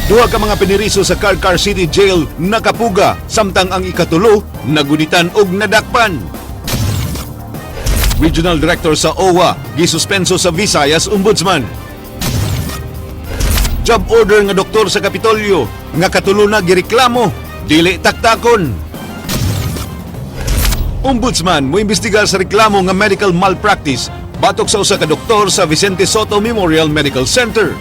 Duha ka mga piniriso sa Carcar City Jail nakapuga samtang ang ikatulo nagunitan og nadakpan. Regional Director sa OWA gisuspenso sa Visayas Ombudsman. Job order nga doktor sa Kapitolyo nga katulo na gireklamo, dili taktakon. Ombudsman moimbestigar sa reklamo nga medical malpractice batok sa usa ka doktor sa Vicente Sotto Memorial Medical Center.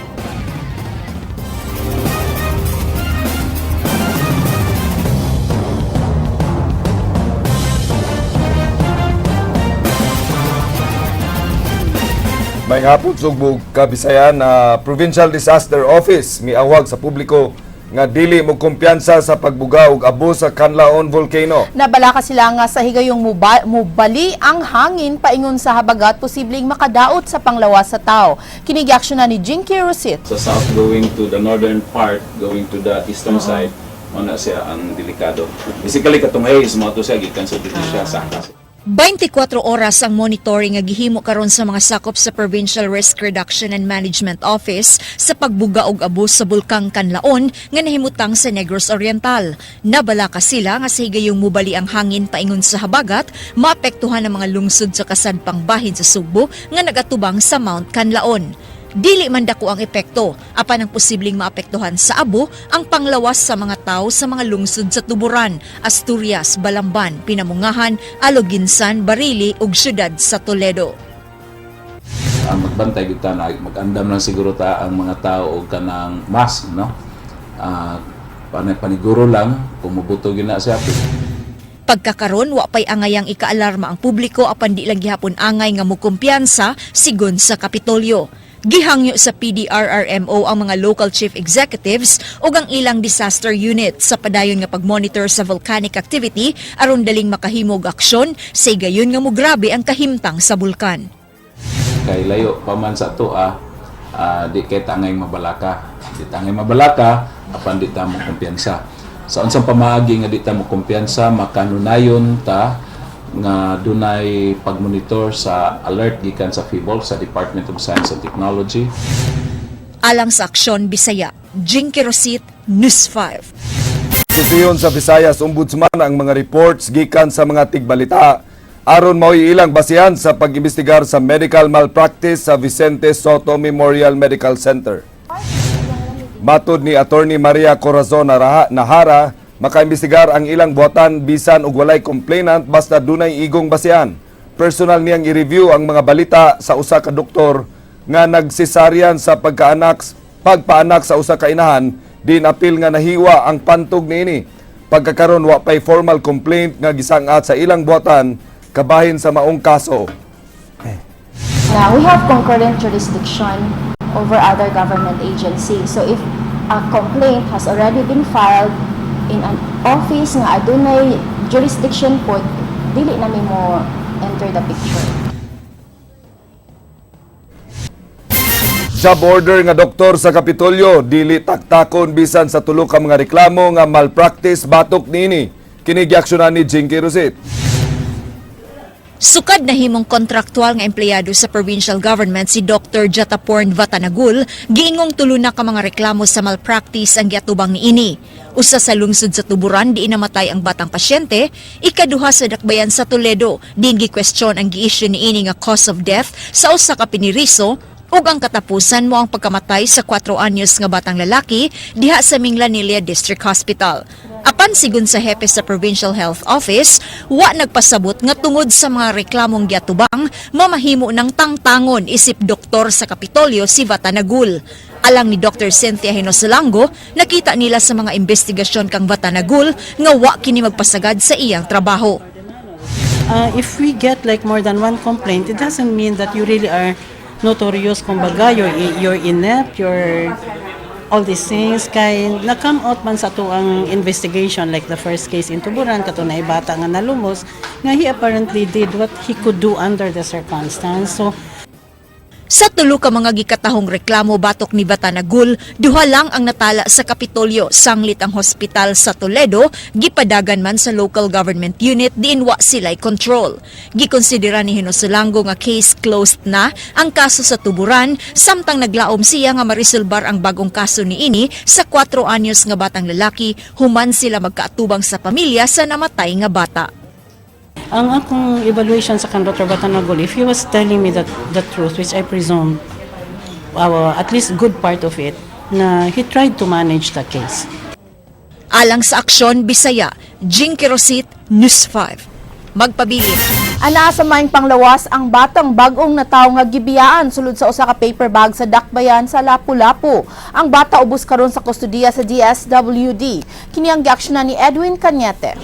May hapon, Sugbog Kabisayan na Provincial Disaster Office miawag sa publiko nga dili mo kumpiyansa sa pagbuga og abo sa Kanlaon Volcano. Nabalaka sila nga sa higayong mubali ang hangin paingon sa habagat, posibleng makadaot sa panglawas sa tao. Kini giaksyon na ni Jinky Rosit. Sa south going to the northern part, going to the eastern side, mao na siya ang delikado. Basically, katong haze mo to siya gikan sa dito siya sa 24 oras ang monitoring nga gihimo karon sa mga sakop sa Provincial Risk Reduction and Management Office sa pagbuga og abo sa Bulkang Kanlaon nga nahimutang sa Negros Oriental. Nabalaka sila nga sa higayong mubali ang hangin paingon sa habagat, maapektuhan ang mga lungsod sa kasadpang bahin sa Sugbo nga nagatubang sa Mount Kanlaon. Dili man dako ang epekto, apan ang posibleng maapektuhan sa abo ang panglawas sa mga tao sa mga lungsod sa Tuburan, Asturias, Balamban, Pinamungahan, Aloginsan, Barili ug syudad sa Toledo. Ang magbantay gyud ta na mag-andam lang siguro ta ang mga tao og kanang mask, no? Paniguro lang kung mubuto gyud na siya. Pagkakaron, wa pay angayang ikaalarma ang publiko, apan di lang gihapon angay nga mukumpiyansa, sigon sa Kapitolyo. Gihangyo sa PDRRMO ang mga local chief executives ug ang ilang disaster unit sa padayon nga pagmonitor sa volcanic activity aron daling makahimog aksyon sa higayon nga mugrabe ang kahimtang sa bulkan. Kay layo pa man sa atoa, di kay tangay mabalaka. Di tangay mabalaka apan di ta mo kumpiyansa. Sa unsang pamaagi nga di ta mo kumpiyansa, makanunayon ta nga dunay pagmonitor sa alert gikan sa PHIVOLCS, sa Department of Science and Technology. Alang sa Aksyon Bisaya, Jinky Rosit, News 5. Susiyon sa Visayas Ombudsman ang mga reports gikan sa mga tigbalita aron mao'y ilang basihan sa pag-imbestigar sa medical malpractice sa Vicente Sotto Memorial Medical Center. Matod ni Attorney Maria Corazon Nahara, makaimbestigar ang ilang buhatan bisan og walay complainant basta dunay igong basihan. Personal niyang i-review ang mga balita sa usa ka doktor nga nagsesaryan sa pagpaanak sa usa ka inahan din apil nga nahiwa ang pantog niini. Pagkakaron, wa pay formal complaint nga gisangat sa ilang buhatan kabahin sa maong kaso. Now, we have concurrent jurisdiction over other government agencies. So if a complaint has already been filed in an office nga adunay jurisdiction pod, dili na mi mo enter the picture. Job order nga doktor sa Kapitolyo dili taktakon bisan sa tulo ka mga reklamo nga malpractice batok niini. Kini giaksyonan ni Jinky Rosit. Sukad na himong kontraktual nga empleyado sa provincial government si Dr. Jataporn Vatanagul, giingong tulo na ka mga reklamo sa malpractice ang giatubang niini. Usa sa lungsod sa Tuburan diin namatay ang batang pasyente, ikaduha sa dakbayan sa Toledo diin gi-question ang gi-issue niini nga cause of death sa usa ka piniriso, ug ang katapusan mo ang pagkamatay sa 4 anyos nga batang lalaki diha sa Minglanilla District Hospital. Apan sigon sa hepe sa Provincial Health Office, wa nagpasabot nga tungod sa mga reklamong giatubang, mamahimo ng tangtangon isip doktor sa Kapitolyo si Vatanagul. Alang ni Dr. Cynthia Hinosalango, nakita nila sa mga investigasyon kang Vatanagul nga wa kini magpasagad sa iyang trabaho. If we get like more than one complaint, it doesn't mean that you really are notorious, kumbaga, you're inept, you're all these things. Kay na-come out man sa ang investigation, like the first case in Tuburan, kato na bata nga nalumos, nga he apparently did what he could do under the circumstance. So, Sa tulo ka mga gikatahong reklamo batok ni Vatanagul, duha lang ang natala sa Kapitolyo, sanglit ang hospital sa Toledo, gipadagan man sa local government unit diin wa sila'y control. Gikonsidera ni Hinosolango nga case closed na ang kaso sa Tuburan, samtang naglaom siya nga marisolbar ang bagong kaso niini sa 4 anyos nga batang lalaki human sila magkaatubang sa pamilya sa namatay nga bata. Ang akong evaluation sa kan Dr. Vatanagul, if he was telling me that the truth, which I presume, at least good part of it, na he tried to manage the case. Alang sa Aksyon Bisaya, Jinky Rosit, News 5. Magpabilin. Anaa sa maayong panglawas ang batang bag-ong natawo nga gibiyaan sulod sa usa ka paper bag sa Dakbayan sa Lapu-Lapu. Ang bata ubos karon sa kustodiya sa DSWD. Kini ang giaksyonan ni Edwin Cañete.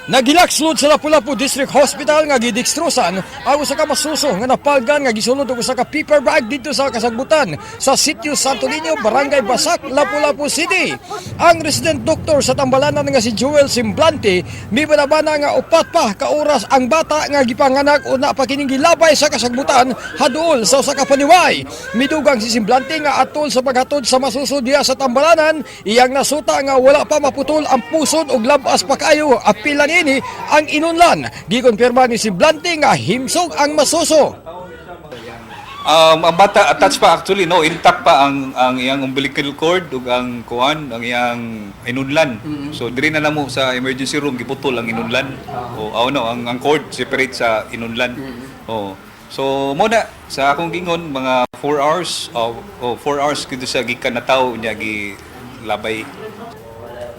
Nagilak sulod sa Lapu-Lapu District Hospital nga gidextrosan ang usa ka masuso nga napalgan nga gisulod og usa ka paper bag didto sa kasagbutan sa Sitio Santo Niño, Barangay Basak, Lapu-Lapu City. Ang resident doctor sa tambalanan nga si Joel Simblante mibanabana nga 4 pa ka oras ang bata nga gipanganak una pa kining gilabay sa kasagbutan haduol sa usa ka paniway. Midugang si Simblante nga atol sa paghatod sa masuso diha sa tambalanan, iyang nasuta nga wala pa maputol ang pusod og labas pa kaayo apila niini ang inunlan. Gikumpirma ni Simblante nga himsog ang masuso. Ang bata attached pa actually, no, intact pa ang iyang umbilical cord ug ang kuan, ang iyang inunlan. So diri na namo sa emergency room giputol ang inunlan. O oh, no, ang cord separate sa inunlan. Oh. So mo na sa akong gingon mga 4 hours, oh, 4 hours gid sa gikan na tawo niya gi labay.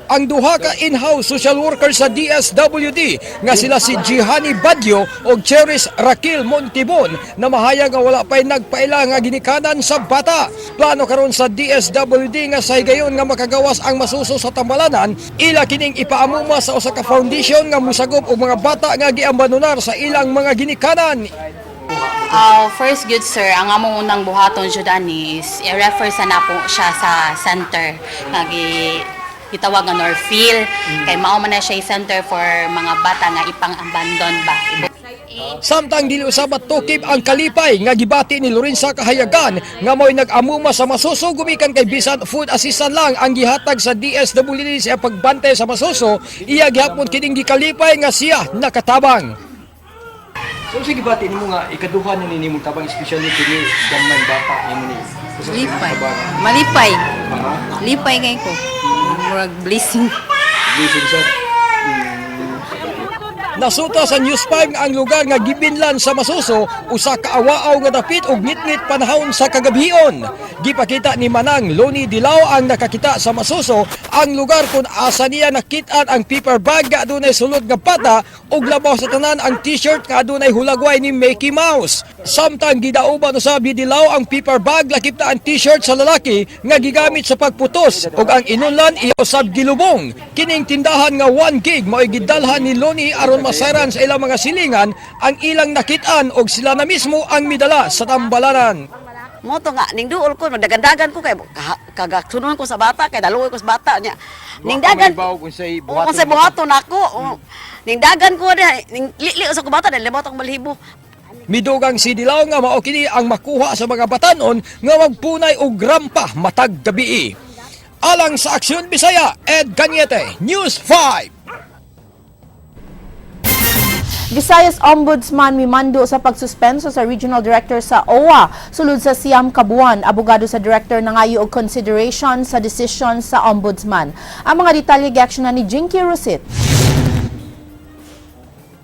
Ang duha ka in-house social worker sa DSWD nga sila si Jihani Badio o Cheris Raquel Montibon na mahayag nga wala pa'y nagpaila nga ginikanan sa bata. Plano karon sa DSWD nga sa higayon nga makagawas ang masuso sa tambalanan, ila kining ipaamuma sa usa ka foundation nga musagop og mga bata nga giambandonar sa ilang mga ginikanan. First good, sir, ang among unang buhaton jud ani is i-refer sa napo siya sa center nga gitawag nga Northfield kay mao man na siya center for mga bata nga ipang-abandon ba. Samtang dili usab tukib ang kalipay nga gibati ni Lorenza Kahayagan nga mo'y nag-amuma sa masuso gumikan kay bisan food assistant lang ang gihatag sa DSWD sa pagbantay sa masuso, iya gihapon kining gikalipay nga siya nakatabang. So sige, bati nimo nga ikaduha ni nimo tabang, especially kini gamay bata nimo ni. Lipay. Malipay. Lipay kay ko. Murag blessing. Blessing sad. Nasuta sa News 5 nga ang lugar nga gibinlan sa masuso usa ka awaaw nga dapit og ngitngit panahon sa kagabhion. Gipakita ni Manang Loni Dilao ang nakakita sa masuso ang lugar kung asa niya nakit-an ang paper bag nga adunay sulod nga bata ug labaw sa tanan ang t-shirt nga adunay hulagway ni Mickey Mouse. Samtang gidauban usab ni Dilao ang paper bag lakip na ang t-shirt sa lalaki nga gigamit sa pagputos ug ang inunlan iya usab gilubong. Kining tindahan nga 1 gig mao'y gidalhan ni Loni aron masaran sa ilang mga silingan ang ilang nakit-an og sila na mismo ang midala sa tambalanan. Mo to nga ning duol ko, magdagandagan ko kay kagaksunon ko sa bata kay daluoy ko sa bata niya. Ning dagan kung say buhaton, kung say buhaton nako. Ning dagan ko diha, ning li sa ko bata dahil libot ang balhibo. Midugang si Dilao nga mao kini ang makuha sa mga batanon nga magpunay og rampa matag gabii. Alang sa Aksyon Bisaya, Ed Cañete, News 5. Visayas Ombudsman mimando sa pagsuspenso sa Regional Director sa OWWA sulod sa 9 ka buwan. Abogado sa director nangayo og consideration sa desisyon sa Ombudsman. Ang mga detalye giaksyonan ni Jinky Rosit.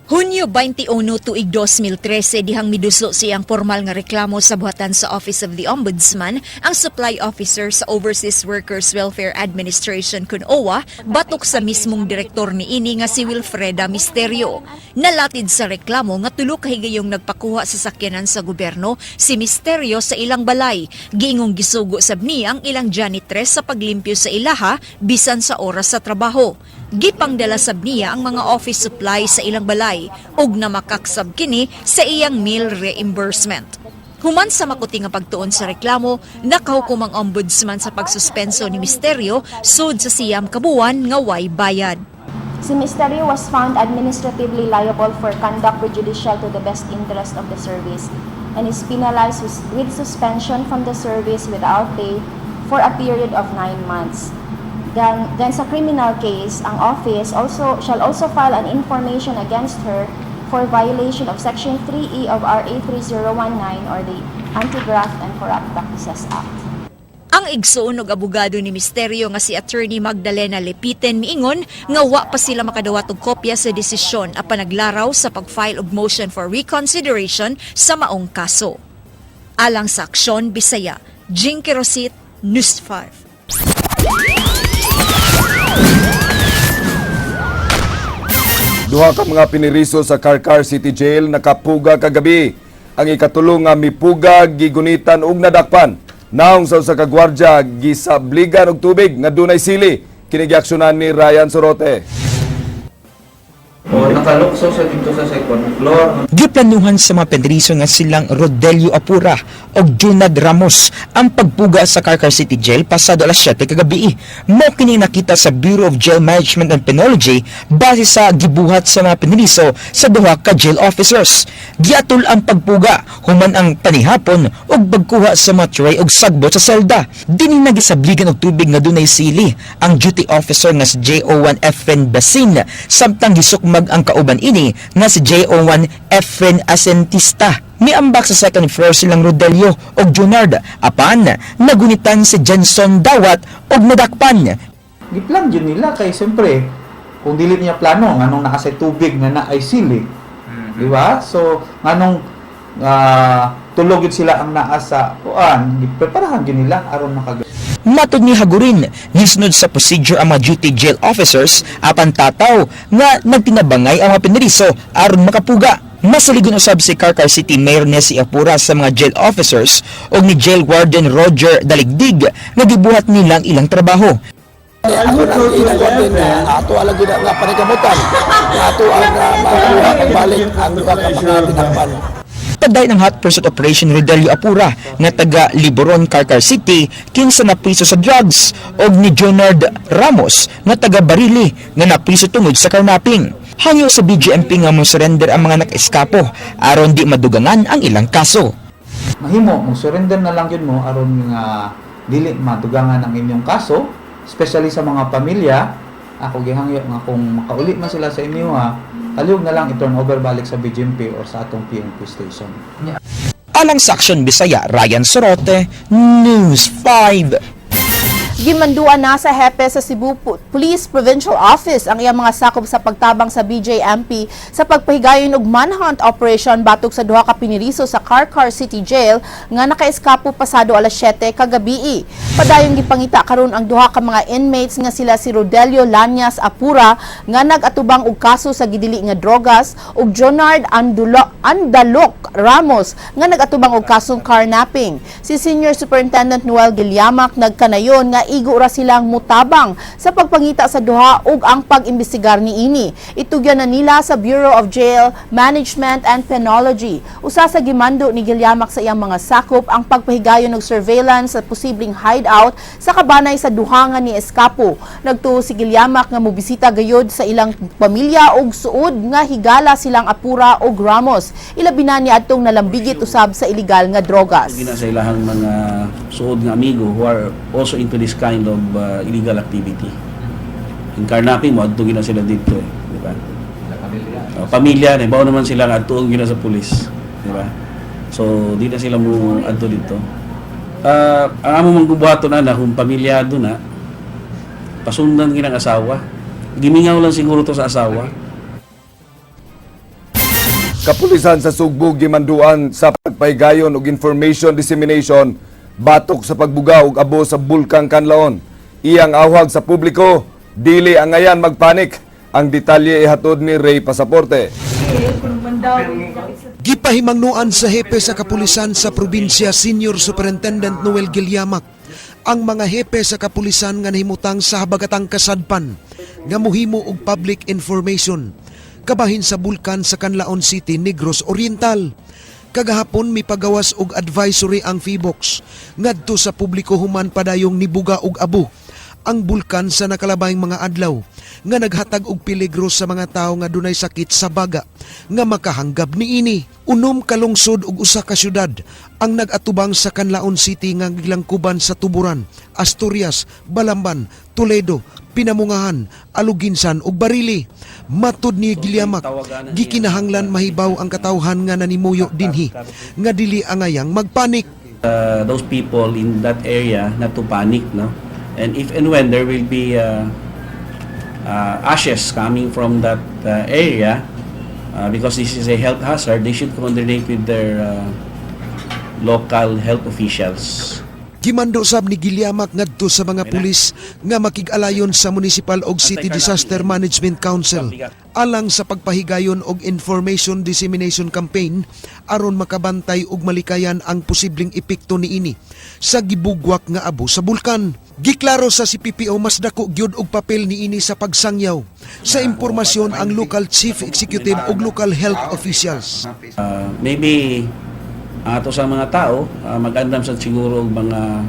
Hunyo 21 tuig 2013 dihang miduso siyang formal nga reklamo sa buhatan sa Office of the Ombudsman ang supply officer sa Overseas Workers Welfare Administration kun OWWA batok sa mismong direktor niini nga si Wilfreda Misterio. Nalatid sa reklamo nga tulo ka higayong nagpakuha sa sakyanan sa gobyerno si Misterio sa ilang balay. Giingong gisugo sab niya ang ilang janitress sa paglimpyo sa ilaha bisan sa oras sa trabaho. Gipangdala sab niya ang mga office supply sa ilang balay ug namakaksab kini sa iyang meal reimbursement. Human sa makuti nga pagtuon sa reklamo, nakahukom ang ombudsman sa pagsuspenso ni Misterio sud sa 9 ka buwan nga way bayad. Si Misterio was found administratively liable for conduct prejudicial to the best interest of the service and is penalized with suspension from the service without pay for a period of 9 months. Then sa criminal case, ang office also shall also file an information against her for violation of Section 3E of RA 3019 or the Anti-Graft and Corrupt Practices Act. Ang igsoon og abogado ni Misterio nga si Attorney Magdalena Lepiten miingon nga wa pa sila makadawat og kopya sa desisyon apan naglaraw sa pag-file og motion for reconsideration sa maong kaso. Alang sa Aksyon Bisaya, Jinky Rosit, News 5. Duha ka mga piniriso sa Carcar City Jail nakapuga kagabi. Ang ikatulo nga mipuga, gigunitan ug nadakpan. Naong sa usa ka gwardya, gisabligan og tubig nga dunay sili. Kini giaksyonan ni Ryan Sorote. O nakalukso sa dito sa second floor. Giplanuhan sa mga pedriso nga silang Rodelio Apura ug Junad Ramos ang pagpuga sa Carcar City Jail pasado alas 7 kagabi. Mao kini nakita sa Bureau of Jail Management and Penology base sa gibuhat sa mga pinriso sa duha ka jail officers. Giatol ang pagpuga human ang panihapon ug pagkuha sa mga tray ug sagbot sa selda. Dinhi nagisabligan og tubig nga dunay sili ang duty officer nga si JO1 Efren Basin samtang gisukmag ang kauban ini nga si JO1 Efren Asentista. Miambak sa second floor silang Rodelio ug Junard apan nagunitan si Jenson Dawat ug nadakpan. Giplan yun nila kay siyempre kung dili niya plano nganong naa sa tubig nga naay sili. Di ba? So nganong tulog yun sila ang naa sa kuan, gipreparahan yun nila aron makaga. Matod ni Hagurin, nisunod sa procedure ang mga duty jail officers apan tataw nga nagtinabangay ang mga piniriso aron makapuga. Masaligon usab si Carcar City Mayor Nessie Apura sa mga jail officers ug ni Jail Warden Roger Daligdig nga gibuhat nilang ilang trabaho. Ako na ilang warden na ato alang gina nga panikamutan. Ato ang makuha pagbalik ang duha ka mga tinakpan. Padayon ang hot pursuit operation Rodelio Apura nga taga Liboron, Carcar City kinsa napriso sa drugs og ni Jonard Ramos nga taga Barili nga napriso tungod sa carnapping. Hangyo sa BJMP nga mo surrender ang mga naka-eskapo aron di madugangan ang ilang kaso. Mahimo mo surrender na lang yun mo aron nga dili madugangan ang inyong kaso, especially sa mga pamilya. Ako gihangyo nga kung makauli man sila sa inyo ha, kalihog na lang i-turn over balik sa BJMP or sa atong PNP station. Alang sa Aksyon Bisaya, Ryan Sorote, News 5. Gimanduan na sa hepe sa Cebu Police Provincial Office ang iyang mga sakop sa pagtabang sa BJMP sa pagpahigayon og manhunt operation batok sa duha ka piniriso sa Carcar City Jail nga nakaeskapo pasado alas 7 kagabi. Padayong gipangita karon ang duha ka mga inmates nga sila si Rodelio Lanyas Apura nga nag-atubang og kaso sa gidili nga drogas ug Jonard Andalok Ramos nga nag-atubang og kasong carnapping. Si Senior Superintendent Noel Gilyamak nagkanayon nga igo ra silang mutabang sa pagpangita sa duha ug ang pag-imbestigar niini. Itugyan na nila sa Bureau of Jail Management and Penology. Usa sa gimando ni Gilyamak sa iyang mga sakop ang pagpahigayon og surveillance sa posibleng hideout sa kabanay sa duha nga ni eskapo. Nagtuo si Gilyamak nga mobisita gayod sa ilang pamilya ug suod nga higala silang Apura ug Ramos. Ilabi na niadtong nalambigit usab sa illegal nga drogas. Gina sa ilahang mga suod nga amigo who are also into this kind of illegal activity. In carnapping mo, adto gina sila dito eh, di ba? Pamilya. Oh, pamilya, eh, bawo naman sila nga adtuon gina sa pulis, di ba? So, di na sila mo adto dito. Ang amo mang gubuhaton na kung pamilyado na, pasundan ginang asawa. Gimingaw lang siguro to sa asawa. Kapulisan sa Sugbo gimanduan sa pagpahigayon og information dissemination batok sa pagbuga og abo sa Bulkang Kanlaon. Iyang awhag sa publiko, dili angayan magpanik. Ang detalye ihatod ni Ray Pasaporte. Gipahimangnuan sa hepe sa kapulisan sa probinsya, Senior Superintendent Noel Gilyamak, ang mga hepe sa kapulisan nga nahimutang sa habagatang kasadpan nga muhimo og public information kabahin sa bulkan sa Canlaon City, Negros Oriental. Kagahapon mipagawas og advisory ang Phivolcs ngadto sa publiko human padayong nibuga og abo Ang bulkan sa nakalabayng mga adlaw nga naghatag og peligro sa mga tawo nga dunay sakit sa baga nga makahanggab niini. 6 ka lungsod ug usa ka syudad ang nag-atubang sa Canlaon City nga gilangkuban sa Tuburan, Asturias, Balamban, Toledo, Pinamungahan, Aloguinsan ug Barili. Matud ni Gilyamak, gikinahanglan mahibaw ang katawhan nga nanimuyo dinhi nga dili angayang magpanik. Those people in that area not to panic, no? And if and when there will be ashes coming from that area, because this is a health hazard, they should coordinate with their local health officials. Gimando sab ni Gilyamak ngadto sa mga pulis nga makig-alayon sa Municipal og City Disaster Management Council alang sa pagpahigayon og information dissemination campaign aron makabantay og malikayan ang posibleng epekto niini sa gibugwak nga abo sa bulkan. Giklaro sa CPPO, mas dako gyud og papel niini sa pagsangyaw sa impormasyon ang local chief executive ug local health officials. Maybe ang ato sa mga tao, mag-andam sa siguro og mga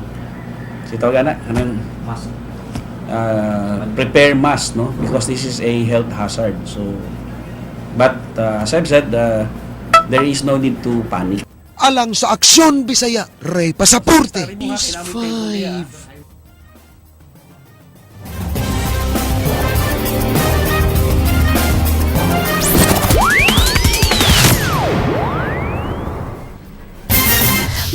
si tawag ana anong mask, prepare mask, no, because this is a health hazard. So, but as I've said, there is no need to panic. Alang sa Aksyon Bisaya, Ray Pasaporte. News 5.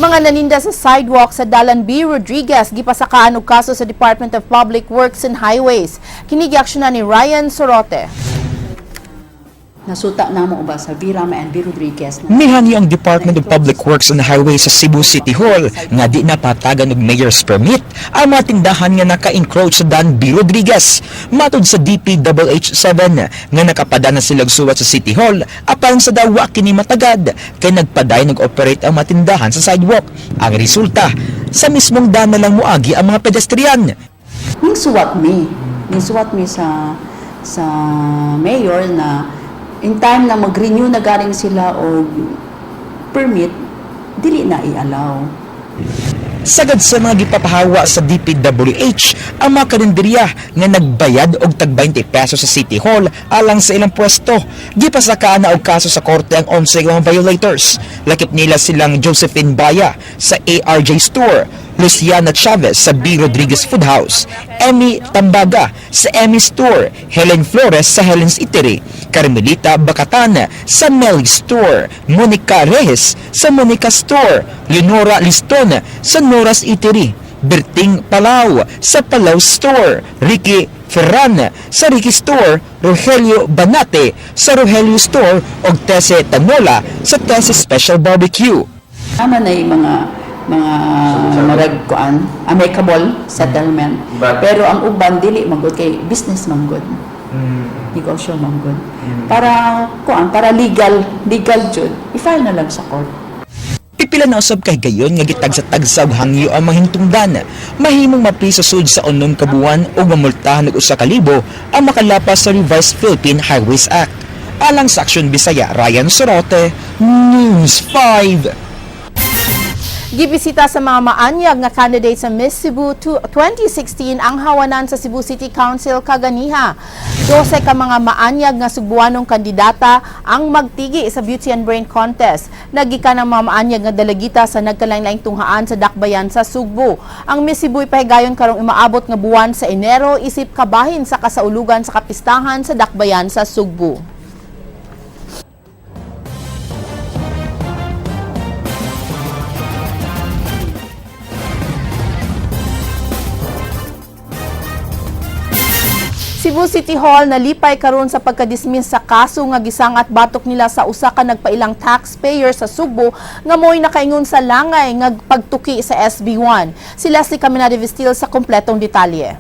Mga naninda sa sidewalk sa Dalan B. Rodriguez gipasakaan og kaso sa Department of Public Works and Highways. Kini giaksyonan ni Ryan Sorote. Nasuta namo ba sa V. Rama and V. Rodriguez na Mihangyo ang Department of Public Works and Highways sa Cebu City Hall nga di napatagan og mayor's permit ang mga tindahan nga naka-encroach sa Dan B. Rodriguez. Matod sa DPWH 7 nga nakapada na sila suwat sa City Hall apan sa dawa kini matagad kay nagpaday nag-operate ang mga tindahan sa sidewalk. Ang resulta, sa mismong daan na lang moagi ang mga pedestrian. Ning suwat mi sa mayor na in time na mag-renew na galing sila og permit, dili na i-allow. Sagad sa mga gipapahawa sa DPWH ang mga karinderya nga nagbayad og tag 20 pesos sa City Hall alang sa ilang pwesto. Gipasakaan na og kaso sa korte ang 11 mga violators. Lakip nila silang Josephine Baya sa ARJ Store, Luciana Chavez sa B. Rodriguez Food House, Emmy Tambaga sa Emmy Store, Helen Flores sa Helen's Eatery, Carmelita Bacatan sa Melly Store, Monica Reyes sa Monica Store, Leonora Liston sa Nora's Eatery, Berting Palau sa Palau Store, Ricky Ferran sa Ricky Store, Rogelio Banate sa Rogelio Store ug Tese Tanola sa Tese Special Barbecue. Tama na yung mga marag kuan amicable settlement. Pero ang uban dili man gud kay business man gud. Negosyo man gud. Para kuan, para legal legal jud, i-file na lang sa court. Pipila na usab kay gayon nga gitagsa-tagsa og hangyo ang mga hintungdan. Mahimong mapriso sud sa 6 ka buwan o mamultahan og 1,000 ang makalapas sa Revised Philippine Highways Act. Alang sa Aksyon Bisaya, Ryan Sorote, News 5. Gibisita sa mga maanyag nga candidate sa Miss Cebu 2016 ang hawanan sa Cebu City Council kaganiha. 12 ka mga maanyag nga Sugbuanong kandidata ang magtigi sa Beauty and Brain Contest. Nagikan ang mga maanyag nga dalagita sa nagkalain-laing tunghaan sa dakbayan sa Sugbo. Ang Miss Cebu ipahigayon karong imaabot nga buwan sa Enero isip kabahin sa kasaulugan sa kapistahan sa dakbayan sa Sugbo. Cebu City Hall nalipay karon sa pagka-dismiss sa kaso nga gisangat batok nila sa usa ka nagpailang taxpayer sa Sugbo nga mo'y nakaingon sa langay nga pagtuki sa SB1. Si Leslie Caminada Vestil sa kompletong detalye.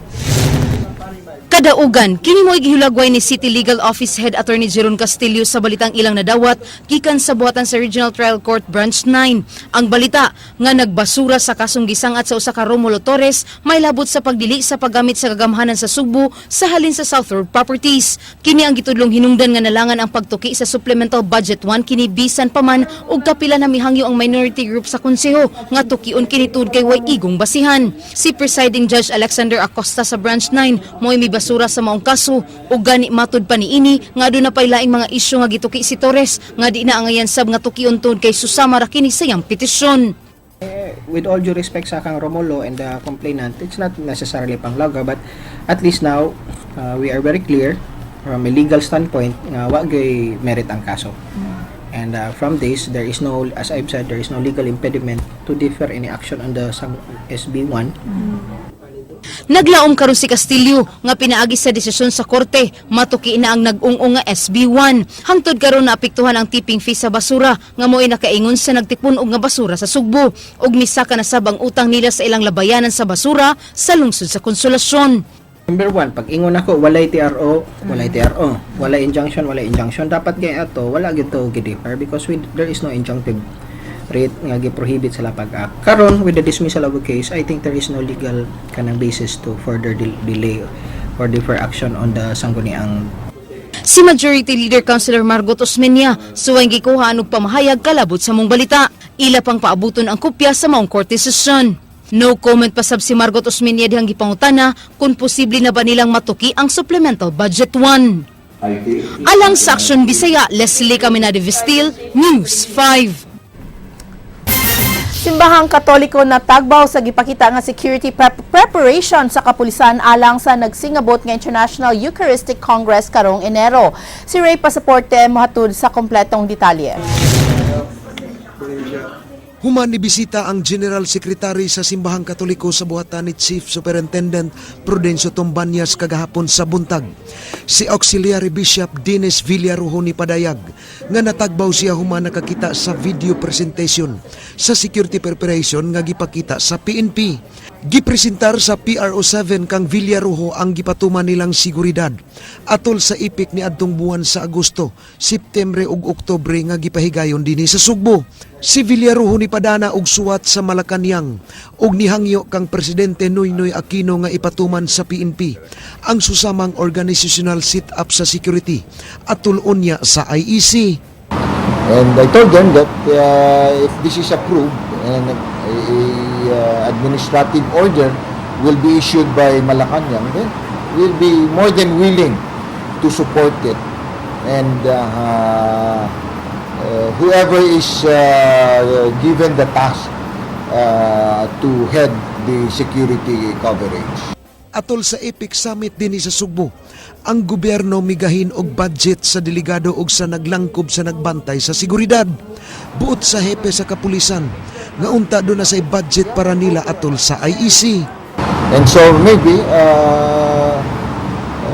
Kadaugan, kini mo gihulagway ni City Legal Office Head Attorney Jeron Castillo sa balitang ilang nadawat gikan sa buhatan sa Regional Trial Court Branch 9. Ang balita nga nagbasura sa kasong gisangat sa usa ka Romulo Torres may labot sa pagdili sa paggamit sa kagamhanan sa Sugbo sa halin sa South Road Properties. Kini ang gitudlong hinungdan nga nalangan ang pagtuki sa Supplemental Budget 1 kini bisan pa man og kapila na mihangyo ang minority group sa konseho nga tukion kini tud kay way igong basihan. Si presiding Judge Alexander Acosta sa Branch 9 mo'y mibasura sa maong kaso ug gani matud pa niini nga aduna pay laing mga isyu nga gituki si Torres nga di na angayan sab nga tukion tungod kay susama ra kini sa iyang petisyon. With all due respect sa kang Romulo and the complainant, it's not necessarily panglaga, but at least now, we are very clear from a legal standpoint nga wa gyud merit ang kaso. And from this, there is no, as I've said, there is no legal impediment to defer any action on the SB1. Naglaom karon si Castillo nga pinaagi sa desisyon sa korte matuki na ang nag-ung-ung nga SB1. Hangtod karon naapektuhan ang tipping fee sa basura nga mo'y nakaingon sa nagtipon og nga basura sa Sugbo ug misaka na sab ang utang nila sa ilang labayanan sa basura sa lungsod sa Konsolasyon. Number one, pag ingon ako, walay TRO, walay TRO, walay injunction, walay injunction. Dapat kay ato, wala gito gi-defer because there is no injunctive writ nga gi-prohibit sila pag-act. Karon, with the dismissal of the case, I think there is no legal kanang basis to further delay or defer action on the sangguniang. Si Majority Leader Councilor Margot Osmeña suway gikuhaan og pamahayag kalabot sa mong balita. Ila pang paabuton ang kopya sa maong court decision. No comment pa sab si Margot Osmeña dihang gipangutana kung posible na ba nilang matuki ang Supplemental Budget 1. Alang sa Aksyon Bisaya, Leslie Caminade Vestil, News 5. Simbahang Katoliko na tagbaw sa gipakita nga security preparation sa kapulisan alang sa nagsingabot nga International Eucharistic Congress karong Enero. Si Ray Pasaporte mohatod sa kompletong detalye. Human ni bisita ang General Secretary sa Simbahang Katoliko sa buhatan ni Chief Superintendent Prudencio Tombanyas kagahapon sa buntag. Si Auxiliary Bishop Dennis Villarujo ni Padayag nga natagbaw siya human nakakita sa video presentation sa security preparation nga gipakita sa PNP. Gipresentar sa PRO7 kang Villarujo ang gipatuman nilang seguridad atol sa epik ni adtong buwan sa Agosto, Septembre ug Oktubre nga gipahigayon dinhi sa Sugbo. Si Villarujo ni padana og suwat sa Malacañang ug nihangyo kang Presidente Noynoy Aquino nga ipatuman sa PNP ang susamang organizational sit-up sa security atol unya sa IEC. And I told them that if this is approved and a administrative order will be issued by Malacañang, then we'll be more than willing to support it. And whoever is given the task to head the security coverage. Atol sa APEC Summit dinhi sa Sugbo, ang gobyerno migahin og budget sa delegado og sa naglangkob sa nagbantay sa seguridad. Buot sa hepe sa kapulisan, nga unta duna say budget para nila atol sa IEC. And so maybe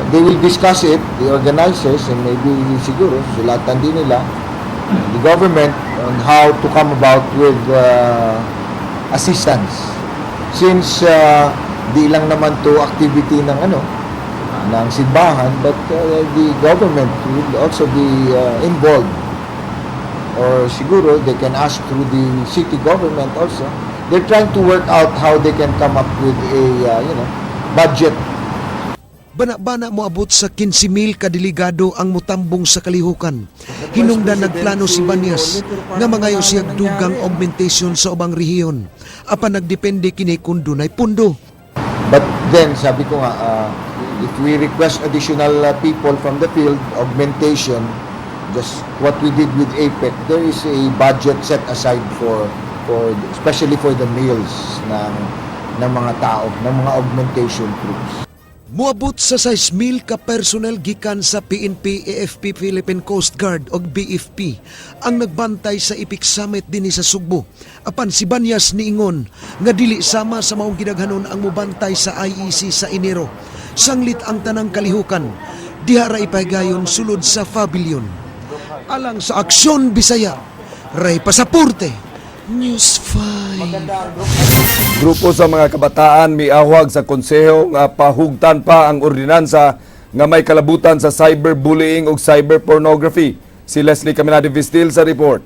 they will discuss it, the organizers, and maybe siguro sulatan din nila the government on how to come about with assistance. Since di lang naman to activity ng ano ng simbahan, but the government will also be involved, or siguro they can ask through the city government also. They're trying to work out how they can come up with a budget. Bana-bana moabot sa 15,000 ka delegado ang mutambong sa kalihukan. Hinungdan nagplano si Banyas nga mangayo siya dugang augmentation sa ubang rehiyon. Apan nagdepende kini kung dunay pundo. But then, sabi ko nga, if we request additional people from the field, augmentation, just what we did with APEC, there is a budget set aside for especially for the meals ng mga tao, ng mga augmentation troops. Moabot sa 6,000 ka personnel gikan sa PNP, AFP, Philippine Coast Guard ug BFP ang nagbantay sa APEC Summit dinhi sa Sugbo. Apan si Banyas niingon nga dili sama sa maong gidaghanon ang mobantay sa IEC sa Enero. Sanglit ang tanang kalihukan diha ra ipahigayon sulod sa pavilion. Alang sa Aksyon Bisaya, Ray Pasaporte, News 5. Grupo sa mga kabataan miawhag sa konseho nga pahugtan pa ang ordinansa nga may kalabutan sa cyberbullying ug cyberpornography. Si Leslie Caminade Vistil sa report.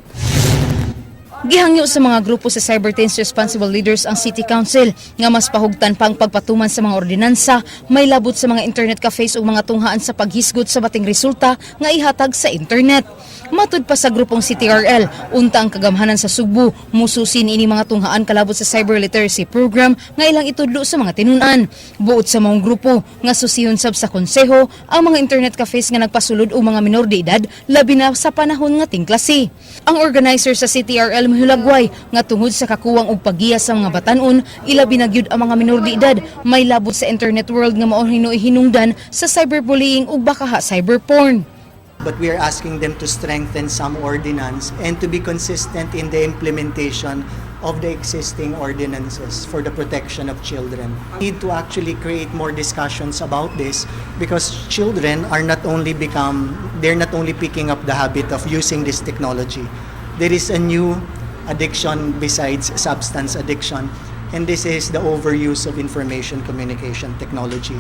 Gihangyo sa mga grupo sa Cyberteens Responsible Leaders ang City Council nga mas pahugtan pa ang pagpatuman sa mga ordinansa may labot sa mga internet cafes ug mga tunghaan sa paghisgot sa bating resulta nga ihatag sa internet. Matud pa sa grupong CTRL, unta ang kagamhanan sa Sugbo, mususi niini mga tunghaan kalabot sa cyber literacy program nga ilang itudlo sa mga tinun-an. Buot sa maong grupo nga susihon sab sa konseho ang mga internet cafes nga nagpasulod og mga minor de edad, labi na sa panahon nga tingklase. Ang organizer sa CTRL mihulagway nga tungod sa kakuwang og paggiya sa mga batan-on, ilabi na gyud ang mga minor de edad may labot sa internet world nga mao hinuoy hinungdan sa cyberbullying ug bakaha cyberporn. But we are asking them to strengthen some ordinance and to be consistent in the implementation of the existing ordinances for the protection of children. We need to actually create more discussions about this because children are not only become, they're not only picking up the habit of using this technology. There is a new addiction besides substance addiction, and this is the overuse of information communication technology.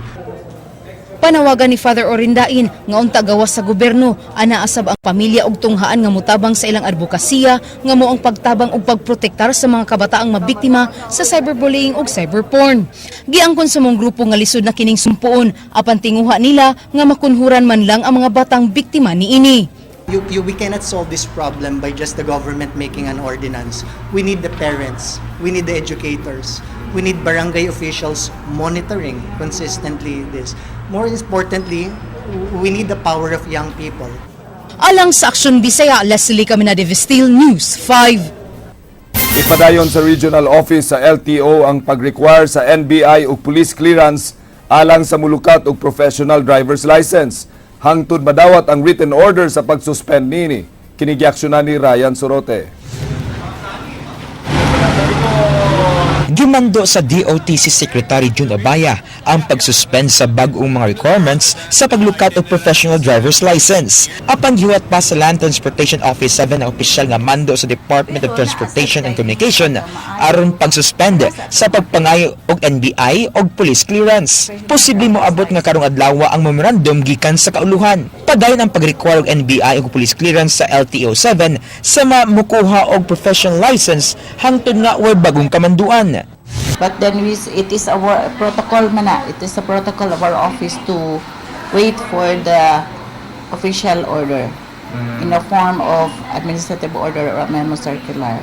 Panawagan ni Father Orendain nga unta gawas sa gobyerno, ana asab ang pamilya og tunghaan nga mutabang sa ilang advokasya nga mao ang pagtabang og pagprotektar sa mga kabataang mabiktima sa cyberbullying ug cyberporn. Giangkon sa maong grupo nga lisod na kining sumpuon, apan tinguha nila nga makunhuran man lang ang mga batang biktima niini. We cannot solve this problem by just the government making an ordinance. We need the parents, we need the educators, we need barangay officials monitoring consistently this. More importantly, we need the power of young people. Alang sa Aksyon Bisaya, Leslie Caminade Vestil, News 5. Ipadayon sa Regional Office sa LTO ang pag-require sa NBI ug police clearance alang sa mulukat og professional driver's license. Hangtod madawat ang written order sa pag-suspend nini. Kini giaksyonan ni Ryan Sorote. Gimando sa DOTC Secretary June Abaya ang pagsuspend sa bag-ong mga requirements sa paglukat og professional driver's license. Apan gihuwat pa sa Land Transportation Office 7 ang opisyal nga mando sa Department of Transportation and Communication aron pagsuspend sa pagpangayo og NBI og police clearance. Posible moabot nga karong adlaw ang memorandum gikan sa kauluhan. Padayon ang pag-require og NBI og police clearance sa LTO 7 sa mamukuha og professional license hangtod nga way bagong kamanduan. But then it is our protocol man na. It is a protocol of our office to wait for the official order in the form of administrative order or memo circular.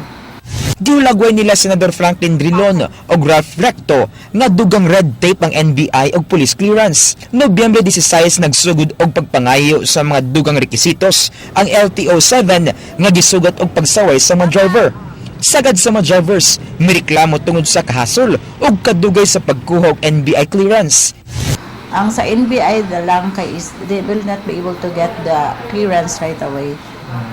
Gihulagway nila Senador Franklin Drilon og Ralph Recto nga dugang red tape ang NBI og police clearance. Nobyembre 16 nagsugod og pagpangayo sa mga dugang rekisitos ang LTO 7 nga gisugat og pagsaway sa mga driver. Sagad sa mga drivers, mireklamo tungod sa kahasol ug kadugay sa pagkuha og NBI clearance. Ang sa NBI na lang kay is they will not be able to get the clearance right away.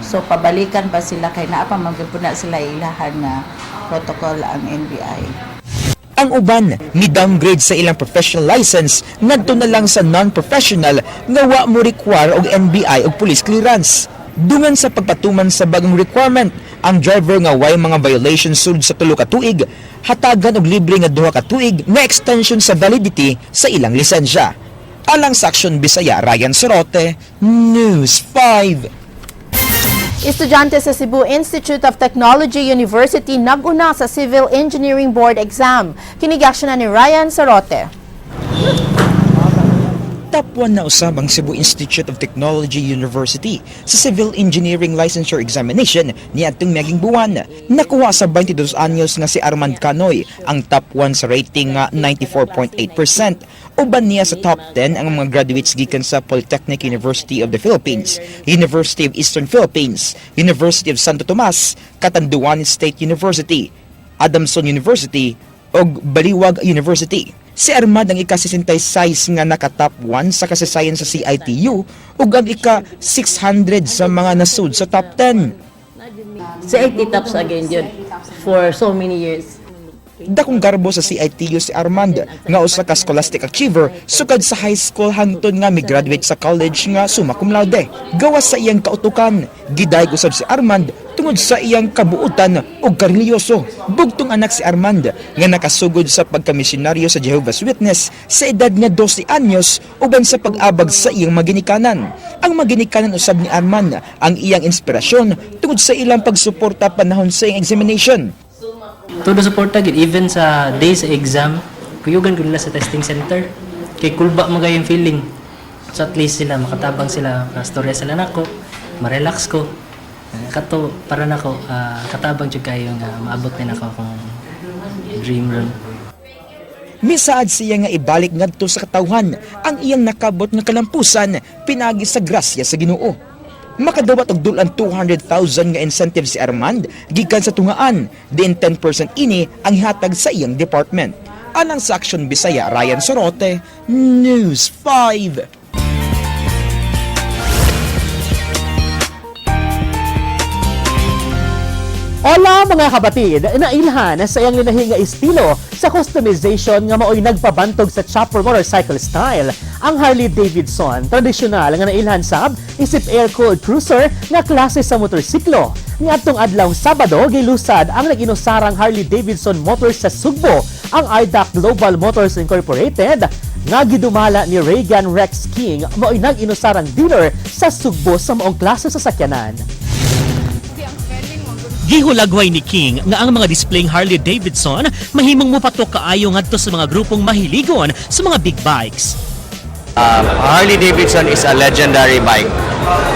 So pabalikan pa sila kay naa pa man gyud na sila ilahan nga protocol ang NBI. Ang uban ni downgrade sa ilang professional license ngadto na lang sa non-professional nga wa mo require og NBI og police clearance. Dungan sa pagpatuman sa bagong requirement, ang driver nga way mga violations sulod sa 3 ka tuig, hatagan og libre nga 2 ka tuig nga extension sa validity sa ilang lisensya. Alang sa Aksyon Bisaya, Ryan Sorote, News 5. Estudyante sa Cebu Institute of Technology University nag-una sa Civil Engineering Board exam. Kini giaksyonan ni Ryan Sorote. Top 1 na usab ang Cebu Institute of Technology University sa Civil Engineering Licensure Examination niadtong miaging buwan. Nakuha sa 22 anyos nga si Armand Canoy ang top 1 sa rating nga 94.8%. Uban niya sa top 10 ang mga graduates gikan sa Polytechnic University of the Philippines, University of Eastern Philippines, University of Santo Tomas, Catanduanes State University, Adamson University ug Baliwag University. Si Armand ang ika-66 nga naka-top 1 sa kasaysayan sa CITU ug ang ika-600 sa mga nasud sa top 10. CIT tops again yun for so many years. Dakong garbo sa CITU si Armand nga usa ka scholastic achiever sukad sa high school hangtod nga mi-graduate sa college nga summa cum laude. Gawas sa iyang kautukan, gidayeg usab si Armand tungod sa iyang kabuutan ug kareliyoso. Bugtong anak si Armand nga nakasugod sa pagkamisyonaryo sa Jehovah's Witness sa edad nga 12 anyos uban sa pag-abag sa iyang maginikanan. Ang maginikanan usab ni Armand ang iyang inspirasyon tungod sa ilang pagsuporta panahon sa iyang examination. Todo suporta gid, even sa day sa exam, kuyugan ko nila sa testing center. Kay kulba mo yung feeling. So at least sila makatabang sila, makastorya sila nako, ma-relax ko. Kato para nako katabang jud kayo nga maabot ni nako akong dream run. Misaad siya nga ibalik ngadto sa katawhan ang iyang nakabot nga kalampusan pinagi sa grasya sa Ginoo. Makadawat og dul-an 200,000 nga incentive si Armand gikan sa tungaan, diin 10% ini ang hatag sa iyang department. Alang sa Action Bisaya, Ryan Sorote, News 5. Hola mga kapatid! Nailhan sa iyang linahi nga estilo sa customization nga maoy nagpabantog sa chopper motorcycle style. Ang Harley Davidson, tradisyonal nga nailhan sab isip air-cooled cruiser nga klase sa motorsiklo. Niadtong adlaw Sabado, gilusad ang nag-inusarang Harley Davidson Motors sa Sugbo, ang IDAC Global Motors Incorporated nga gidumala ni Reagan Rex King, maoy nag-inusarang dealer sa Sugbo sa maong klase sa sakyanan. Gihulagway ni King nga ang mga displaying Harley Davidson mahimong mopatok kaayo ngadto sa mga grupong mahiligon sa mga big bikes. Harley Davidson is a legendary bike.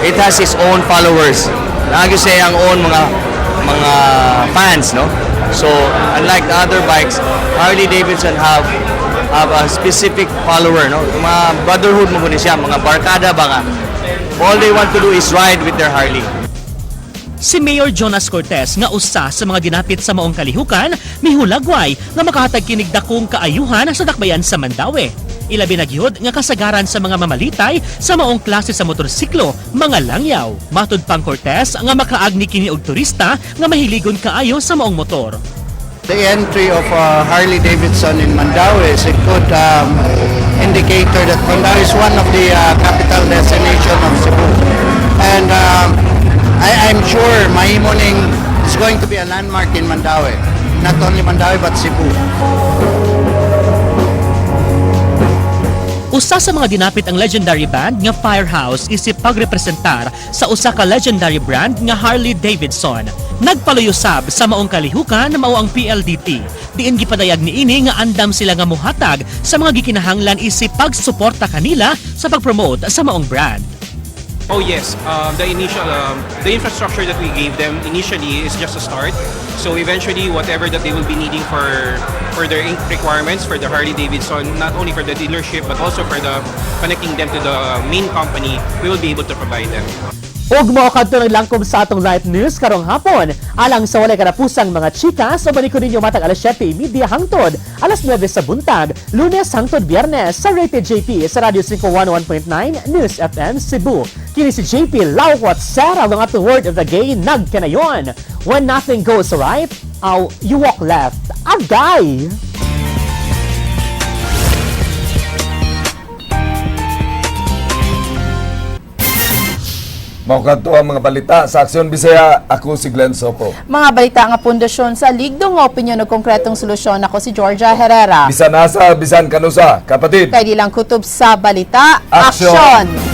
It has its own followers. Naa gyud siyang own mga fans, no? So, unlike the other bikes, Harley Davidson have a specific follower, no? Mga brotherhood mo siya, mga barkada ba nga. All they want to do is ride with their Harley. Si Mayor Jonas Cortez nga usa sa mga dinapit sa maong kalihukan mihulagway nga makahatag kinig dakong kaayuhan sa dakbayan sa Mandaue. Ilabi na gyud nga kasagaran sa mga mamalitay sa maong klase sa motorsiklo, mga langyaw. Matud pang Cortez nga makaagni kini og turista nga mahiligon kaayo sa maong motor. The entry of Harley Davidson in Mandaue is a good indicator that Mandaue is one of the capital destination of Cebu. And I'm sure mahimo ning is going to be a landmark in Mandaue. Not only Mandaue but Cebu. Usa sa mga dinapit ang legendary band nga Firehouse isip pagrepresentar sa usa ka legendary brand nga Harley Davidson. Nagpaluyusab sa maong kalihukan mao ang PLDT. Diin gipadayag niini nga andam sila nga muhatag sa mga gikinahanglan isip pagsuporta kanila sa pag-promote sa maong brand. Oh yes, the infrastructure that we gave them initially is just a start. So eventually, whatever that they will be needing for their requirements for the Harley Davidson, not only for the dealership but also for the connecting them to the main company, we will be able to provide them. Ug mao kadto nang langkob sa atong live news karong hapon. Alang sa walay katapusang mga chika, so balik ko ninyo matag alas 7:30 hangtod alas 9 sa buntag, Lunes hangtod Biyernes sa Rated JP sa Radio 5 101.9 News FM Cebu. Kini si JP Lawat Sera ang atong word of the day nagkanayon. When nothing goes right, aw, you walk left. Agay! Mao kadto ang mga balita sa Aksyon Bisaya. Ako si Glenn Sopo. Mga balita nga pundasyon sa ligdong nga opinyon ug konkretong solusyon. Ako si Georgia Herrera. Bisan asa, bisan kanusa, kapatid. Kay di lang kutob sa balita. Aksyon! Aksyon!